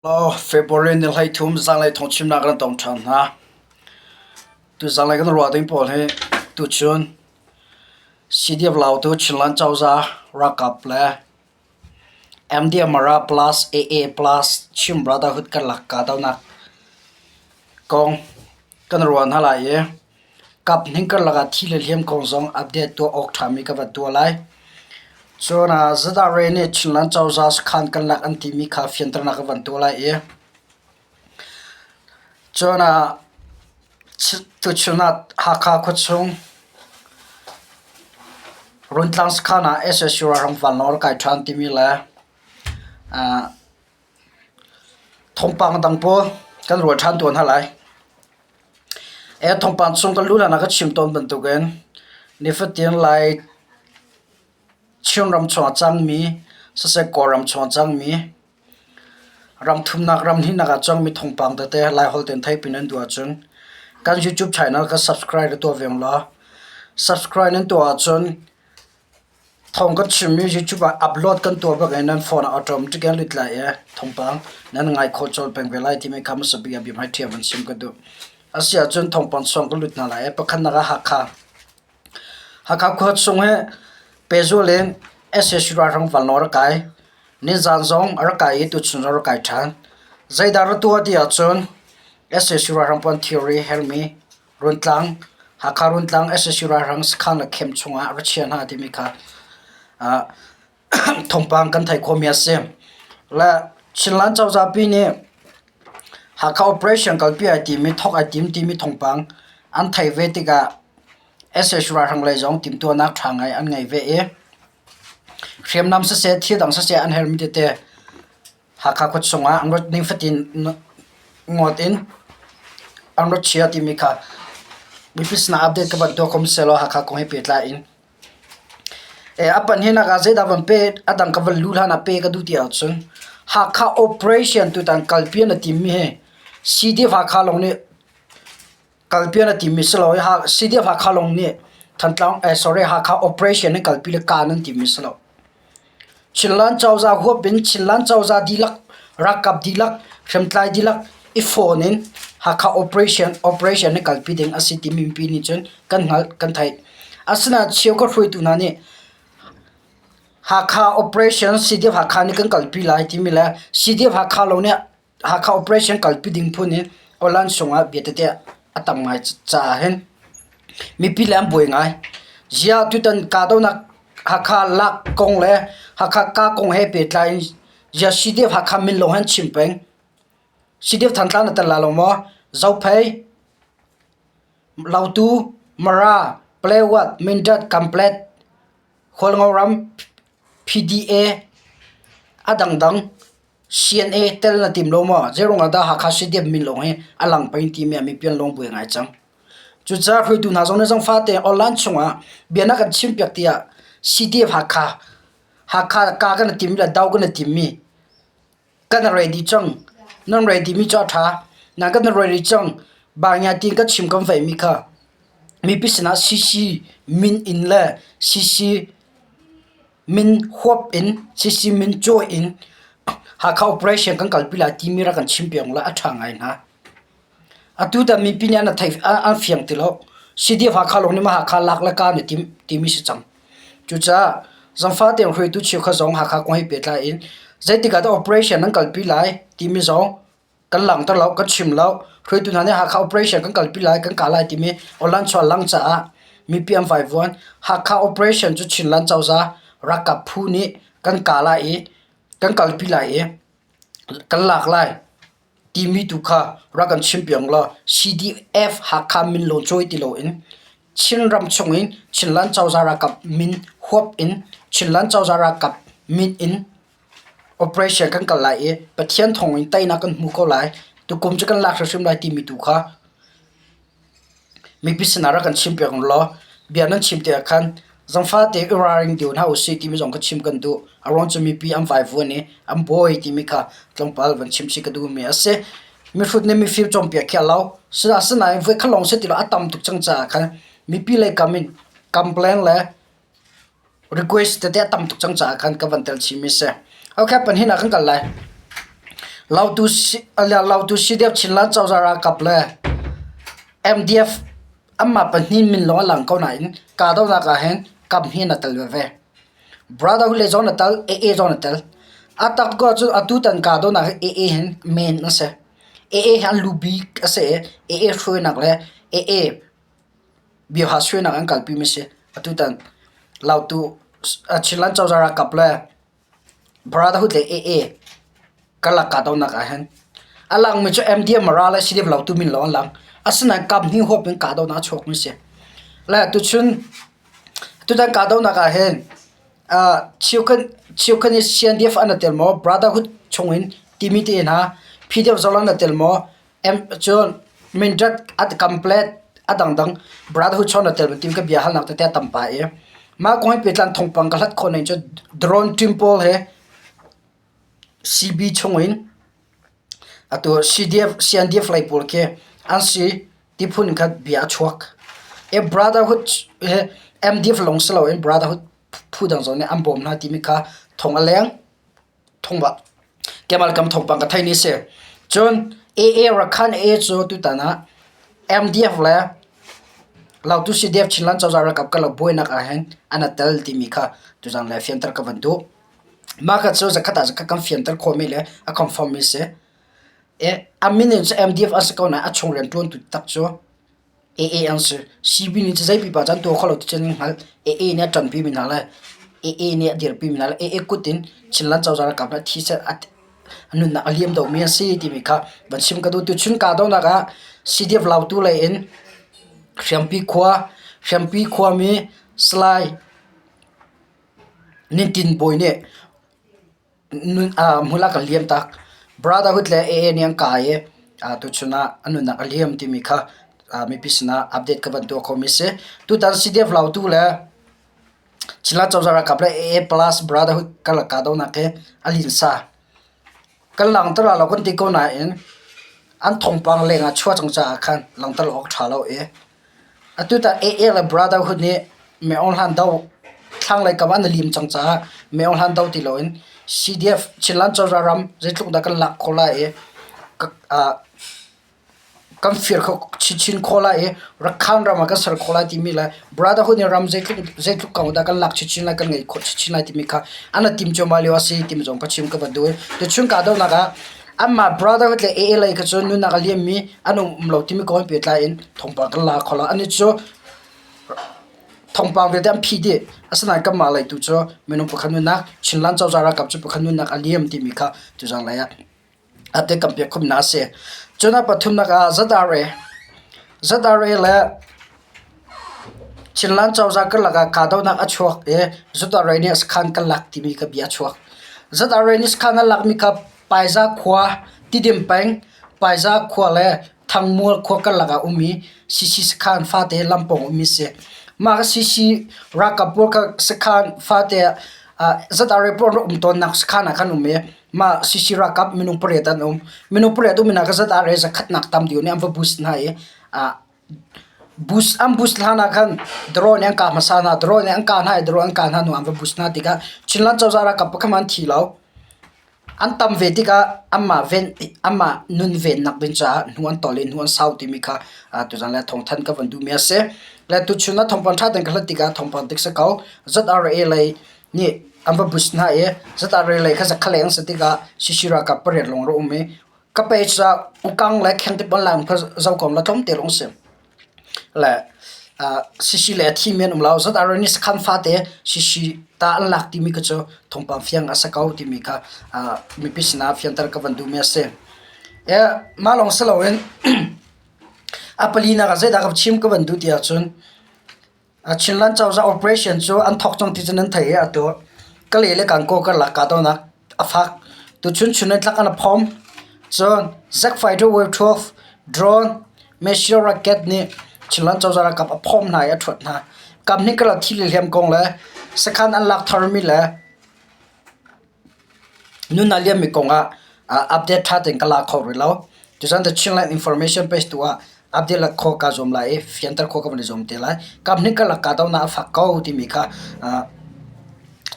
February ni 13 zanlei thawngchimnak kan tong ṭhan hna. Tu zanlei kan ruah ding pawl hi tuchun CDF Lautu Chinland cozah ralkap le MDMR plus AA plus Chin Brotherhood karlak kahdohnak kong kan ruah hna lai i Kap hning karlak ah thi le hliam kong zong update tuah awk ṭhami ka van tuah lai. Cun ZRA nih Chinland cozah sakhan kan lak an timi kha fianternak ka van tuah lai i cun tuchun ah Hakha khuachung Runtlang sakhan ah SSU ralhrang vanlawng rak kai ṭhan timi le thawngpang dang pawl kan ruah ṭhan tuah hna lai. Thawngpang chung kan luh hlan ah ka chim tawn bantukin nifatin Lai Chinram chung a cangmi siseh Kawlram chung a cangmi ram thumnak ram hnihnak ah cangmi thawngpang tete Laiholh tein theihpi nan duh ahcun kan YouTube channel kha subscribe tuah ve law subscribe nan tuah ahcun Thawng kan chimmi YouTube ah upload kan tuah bak i nan phone ah automatic in lut lai i thawngpang nan ngai khawh colh peng ve lai timi kha hmasa bik ah biahmai ṭhiam an chim ka duh. Asiahcun thawngpang sawng ka lut hna lai i pakhatnak ah Hakha. Hakha khua chung hi pehzul in sac ralhrang vanlawng a rak kai. Nizaan zong a rak kai i tuchun zong a rak kai ṭhan. Zeidah ra tuah ti ahcun sac ralhrang puan thilri hermi Runtlang, Hakha Runtlang sac ralhrang sakhan le camp chungah ra chia hna timi kha thawngpang kan theih khawhmi a si. Le Chinland cozah pi nih Hakha operation kalpi ai timi thawk ai tim timi thawngpang an theih ve tikah sac ralhrang lei zong timhtuahnak ṭha ngai an ngei ve i hriamnam siseh thil dang siseh an herhmi tete Hakha khua chungah an rat ning fatin ngawt in an rat chia timi kha mipi sinah update ka van tuah kho sehlaw Hakha kong he pehtlai in. A pan hinak ah zeidah van pe a dang ka van lu hlan ah pe ka duh ti ahcun Hakha operation tutan kalpi na timmi hi CDF Hakha lawng nih kalpi na timmi si lo i CDF Hakha lawng nih Thantlang eh sorry Hakha operation in kalpi le ka nan timmi si lo. Chinland cozah huap in Chinland cozah dihlak, ralkap dihlak, hriamtlai dihlak i fawn in Hakha operation operation hi kalpi ding a si timi mipi nih cun kan hngalh, kan theih. Asinain cheukhat hruaitu hna nih Hakha operation CDF Hakha nih kan kalpi lai timi le CDF Hakha lo nih Hakha operation kalpi ding phun in aw-lan sungah bia tete a tam ngai caah hin mipi le an buai ngai. Ziah tutan kahdohnak Hakha lak kong le Hakha kah kong he pehtlai in ziah CDF Hakha min lawng he an chim peng. CDF Thantlang na tel la lo maw? Zophei, Lautu, Mara, Palewat, Mindat, Kamplet, Hualngo ram, PDA, a dangdang CNA tel na tim lo maw? Zeiruang ah dah Hakha CDF min lawng hi a lang peng timi ah mipi an lung buai ngai cang. Cucaah hruaitu hna zong nih zong fate online chungah bia na kan chimpiak tiah CDF Hakha Hakha ka kan i tim le do kan i timmi kan i ready cang. Nan ready mi cu a ṭha. Nan kan i ready cang. Banya tin kan chim kan veimi kha mipi sinah CC min in le CC min huap in CC min cawi in Hakha operation kan kalpi lai timi rak kan chimpiak la a ṭha ngai hna. Atu tan mipi nih an thei an fiang ti lo. CDF Hakha lawng nih mah Hakha lak le ka nih tim timi si cang. Cucaah zangfah tein hruaitu cheukhat zong Hakha kong he pehtlai in zeitik ah dah operation nan kalpi lai timi zong kan langhter lo, kan chim lo. Hruaitu hna nih Hakha operation kan kalpi lai, kan kah lai timi online chuah lang caah mipi an vaivuan. Hakha operation cu Chinland cozah ralkap phu nih kan kah lai i kan kalpi lai i kan lak lai timi tu kha rak kan chimpiak law CDF Hakha min law cawi ti loin Chinram chungin Chinland cozah ralkap min huap in Chinland cozah ralkap min in Operation kan kal lai i Pathian thawngin teinak kan hmu ko lai. Tukum cu kan lak hrimhrim lai timi tu kha mipi sinah rak kan chimpiak law bia nan chim tikah khan zangfah tein i ralring deuh hna usih timi zong kha chim kan duh. A ruang cu mipi an vaivuan i an buai timi kha tlawmpal van chim chih ka duhmi a si. Mihrut nih mifim cawnpiak khi a lo. Asinain voikhat lawng si ti lo a tam tuk cang caah khan mipi lei kam in complain le Request tete a tam tuk cang caah khan ka van tel chihmi si. Okay, panhin ah kan kal lai. Lautu Lautu CDF Chinland cozah ralkap le MDF anmah pahnih min lawng a lang ko nain kahdohnak ah hin kaphnih an i tel veve. Brotherhood lei zong an i tel, AA zong an i tel. A tak ko ahcun atutan kahdohnak hi AA hin main a si. AA hi an lu bik a si i AA hruainak le AA biaha suainak an kalpimi a si. Atutan Lautu Chinland cozah ralkap le Brotherhood le AA karlak kahdohnak ah hin a langmi cu MDM ral le CDF Lautu min lawng an lang. Asinain kaphnih huap in kahdohnak a chuakmi a si. Le tuchun tutan kahdohnak ah hin cheukhat nih CNDF an i tel maw, Brotherhood chungin timi te hna PDF zong an i tel maw, cun Mindat Complet a dangdang Brotherhood chung an i tel maw timi ka bia halnak tete a tam pah i mah kong he pehtlai thawngpang ka hlat khawh ning cu drone team pawl he CB chungin atu CDF CNDF lei pawl khi an si ti phun kha bia a chuak. I Brotherhood hi MDF lawng si loin Brotherhood phu dang zong nih an bawm hna timi kha thawng a leng. Thawng kemal kam thawngpang ka theih ni si. Cun AA Rakhan AA cu tutan ah MDF le Lautu CDF Chinland cozah ralkap karlak buainak ah hin an i tel timi kha tuzan le fianter ka van duh. Mah kha cu zakhat ah zakhat kan fianter khawhmi le a confirm mi si. A min in cu MDF a si ko nain a chung rianṭuantu tak cu AA an si. CB nih cu zei pipa cu an tuah kho lo ti cu an hngalh. AA nih a ṭanpimi hna le AA nih a dirpimi hna le AA kut in Chinland cozah ralkap nih thi a nunnak a liam deuhmi an si timi kha van chim ka duh. Tuchun kahdohnak ah CDF Lautu lei in Hriangpi khua, Hriangpi khuami Salai Nintin Bawi nih hmul a kan liam tak. Brotherhood le AA nih an kai i tuchun ah a nunnak a liam timi kha mipi sinah update ka van tuah khomi a si. Tutan CDF Lautu le Chinland cozah ralkap le AA plus Brotherhood karlak kahdohnak hi a linsa. Kan langhter lo kan ti ko nain an thawngpang leng ah chuah cang caah khan langhter awk ṭha lo i Atu tah AA le Brotherhood nih Maung Hlan do thlanglei kam ah an i lim cang caah Maung Hlan do ti loin CDF Chinland cozah ram zeitluk dah kan lak khawh lai i kan fir kho chinchin khawh lai i Rakhan ram ah kan ser khawh lai timi le Brotherhood nih ram zeitluk zeitluk kong dah kan lak chinchin lai kan ngeih khawh chinchin lai timi kha an i tim cuahmah lio a si timi zong ka chim ka van duh i tuchun kahdohnak ah Anmah Brotherhood le AA lei kha cu nunnak a liammi an um lo timi kong he pehtlai in thawngpang kan la kho lo. Annih cu thawngpang vialte an phih dih. Asinain kanmah lei tu cu minung pakhat nunnak, Chinland cozah ralkap cu pakhat nunnak a liam timi kha tuzaan lei ah update kan pek khawhmi a si. Cun a pathumnak ah ZRA. ZRA le Chinland cozah karlak ah kahdohnak a chuak i ZRA nih sakhan kan lak timi ka bia a chuak. ZRA nih sakhan an lakmi kha Paiza khua, Tidim peng, Paiza khua le Thangmual khua karlak ah ummi CC sakhan fate lampawng ummi si. Mah ka CC ralkap pawl kha sakhan fate ah ZRA pawl rak um tawnnak sakhan ah khan um i mah CC ralkap minung pariat an um. Minung pariat um in ah ka ZRA zakhatnak tam deuh nih an va bus hna i bus an bus hlan ah khan drone an kah hmasa hna. Drone an kah hna i drone an kah hna hnu an va bus hna tikah Chinland cozah ralkap pakhat hmanh an thi lo. An tam ve tikah anmah ven anmah nun vennak ding caah hnu an tol i hnu an sau timi kha tuzan le thawngthanh ka van duhmi a si. Le tuchun ah thawngpang ṭha tein ka hlat tikah thawngpang dik si ko. ZRA lei nih an va bus hna i ZRA lei kha zakhaleng an si tikah CC ralkap pariat lawng rak um i ka page ah ukang le khengtip online kha zoh ko la tlawmte lawng si. Le CC le a thimi an um lo. ZRA nih sakhan fate CC ta an lak timi kha cu thawngpang fiang a si ko timi kha mipi sinah fianter ka van duhmi a si. Mah lawng si loin a palinak ah zeidah ka chim ka van duh ti ahcun Chinland cozah operation cu an thawk cang ti cu nan theih i atu Kalay le Gangaw karlak kahdohnak a fak. Tuchun chun in tlak an i phawm. Cun Zack Fighter Wave 12 drone missile rocket nih Chinland cozah ralkap a phawm hna i a ṭhuat hna. Kamhnih karlak thi le hliam kong le sakhan an lak tharmi le Nun a liammi kongah update ṭha tein ka la kho rih lo. Tuchan The Chinland Information page tu ah update lak khawh kaa zuam lai i fianter khawh ka van i zuam te lai. Kam hnih karlak kahdohnak a fak ko timi kha.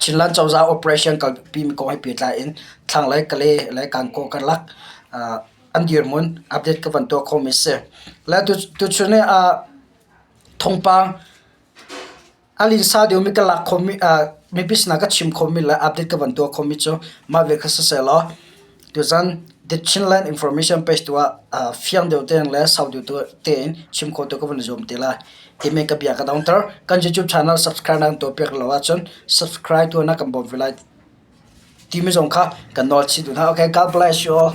Chinland cozah operation kalpi mi kong he pehtlai in thlanglei Kalay le Kankaw karlak an dirhmun update ka van tuah khomi si. Le tuchun hi thawngpang a linsa deuhmi ka lak khomi mipi sinah ka chim khomi le update ka van tuah khomi cu mah ve kha siseh law tuzan The Chinland Information page tu ah fiang deuh tein le sau deuh tein chim khawh tu ka van i zuam te lai. Timi ka bia ka dongter. Kan YouTube channel subscribe nan tuah piak lo ahcun subscribe tuah na kan bawmh ve lai timi zong kha kan nawl chih duh hna. Okay, God bless you all.